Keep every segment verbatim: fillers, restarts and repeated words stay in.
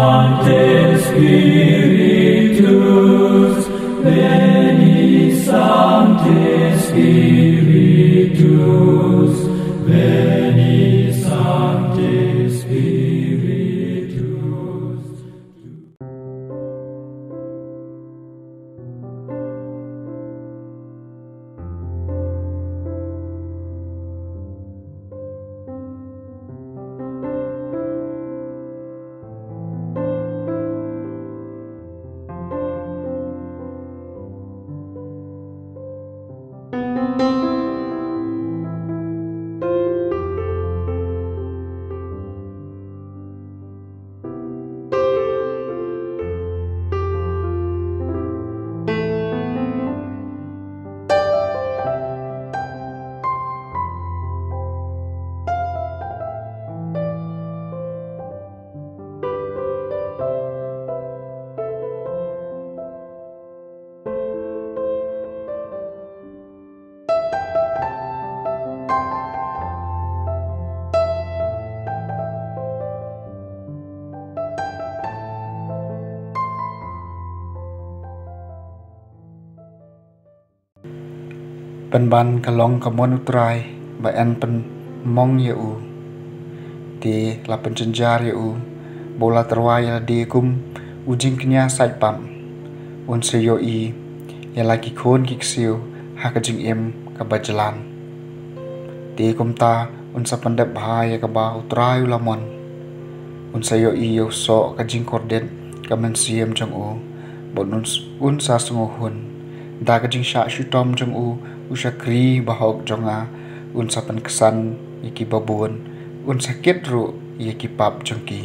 Sancte Spiritus, veni, Sancte Spiritus, veni, Sancte Spiritus. Pynban ka long ka mon U Trai ba yn pynmong ïa u. Te la pynjynjar ïa u ba u la tyrwa ïa lade kum u jingkñia sait pap. Un sa ïohi ïa la ki khun ki ksiew ha ka jingim kaba jlan. Te kumta un sa pyndep bha ïa kaba U Trai u la mon. Un sa ïohi ïa u soh ka jingkordit ka mynsiem jong u. Bad un, un sa sngewhun. Da ka jingshah shitom jong u, u shakri bahok jong nga, un sa pynksan ïa ki babun, un sa kit ruh ïa ki pap jong ki.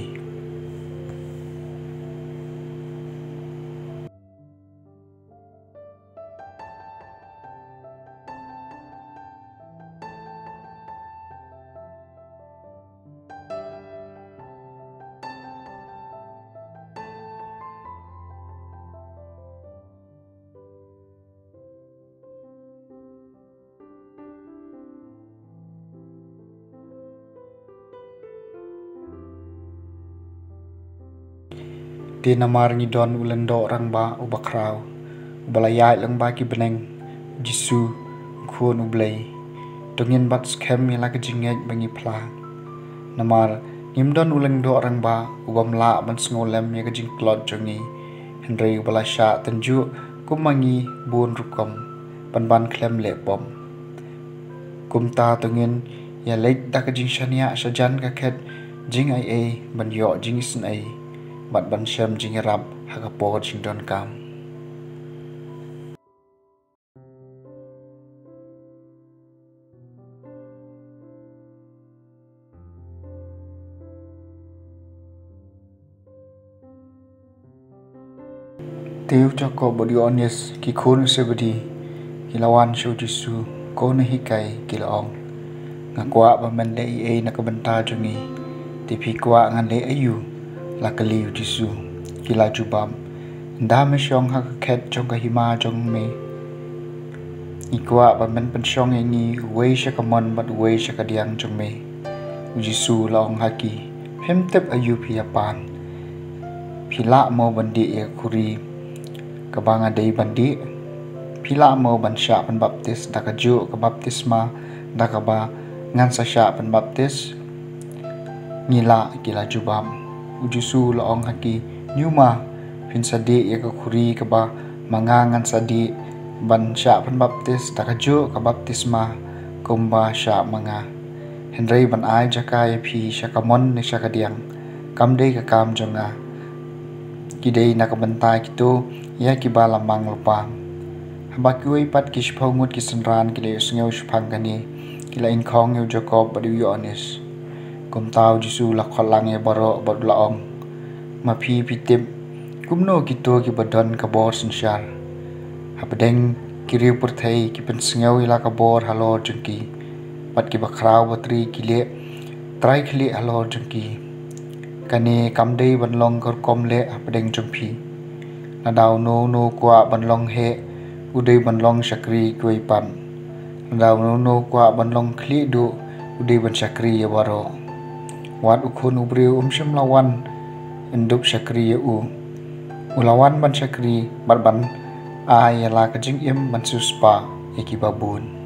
Te namar ngi don u lyngdoh rangbah uba khraw, uba la ïaid lyngba ki bneng, Jisu, u Khun U Blei. To ngin bat skhem ïa la ka jingngeit ba ngi phla. Namar ngim don u lyngdoh rangbah ubym lah ban sngewlem ïa ka jingtlot jong ngi, hynrei uba la shah tynjuh kum ma ngi bun rukom, pynban khlem leh pop. Kumta to ngin ïa leit da ka jingshaniah shajan ka khet jingaiei ban ïoh jingisynei, bad ban shem jingïarap ha ka por jingdonkam. Te u Jakob bad u Ïoannis, ki khun u Sebedi, ki la wan sha u Jisu, ko u nonghikai, ki la ong, nga kwah ba men leh ei ei na ka bynta jong ngi. Te phi kwah ngan leh aïu? La kylli u Jisu. Ki la jubab, ynda me shong ha ka khet jong ka hima jong me, ngi kwah ba men pynshong ïa ngi uwei sha ka mon bad uwei sha ka diang jong me. U Jisu u la ong ha ki, phim tip aïu phi ïa pan. Phi lah mo ban dih ïa ka khuri kaba nga dei ban dih? Phi lah mo ban shah pynbaptis da kajuh ka baptisma da kaba ngan sa shah pynbaptis? Ngi lah, ki la jubab. U Jisu u la ong ha ki, ñiuma phin sa dih ïa ka khuri kaba ma nga ngan sa dih ban shah pynbaptis da kajuh ka baptisma kumba shah ma nga. Hynrei ban ai jaka ïa phi sha ka mon ne sha ka diang, kam dei ka kam jong nga. Ki dei na ka bynta kito ïa kiba la mang lypa. Haba kiwei pat ki shiphew ngut ki synran ki la ïohsngew shaphang kane, ki la ingkhong ïa u Jakob bad u Ïoannis. Kumta u Jisu u la khot lang ïa baroh bad u la ong, ma phi phi tip kumno kito kiba don ka bor synshar hapdeng ki riewpyrthei ki pynsngew ïa la ka bor halor jong ki, bad kiba khraw batri ki leh trai khlieh halor jong ki. Kane kam dei ban long ka rukom leh hapdeng jong phi. Lada uno uno u kwah ban long heh, u dei ban long shakri kiwei pat. Lada uno uno u kwah ban long khlieh duh, u dei ban shakri ïa baroh. Wat u Khun u Briew um shym la wan yn dup shakri ïa u. U la wan ban shakri bad ban ai ïa la ka jingim ban siewspah ïa kiba bun.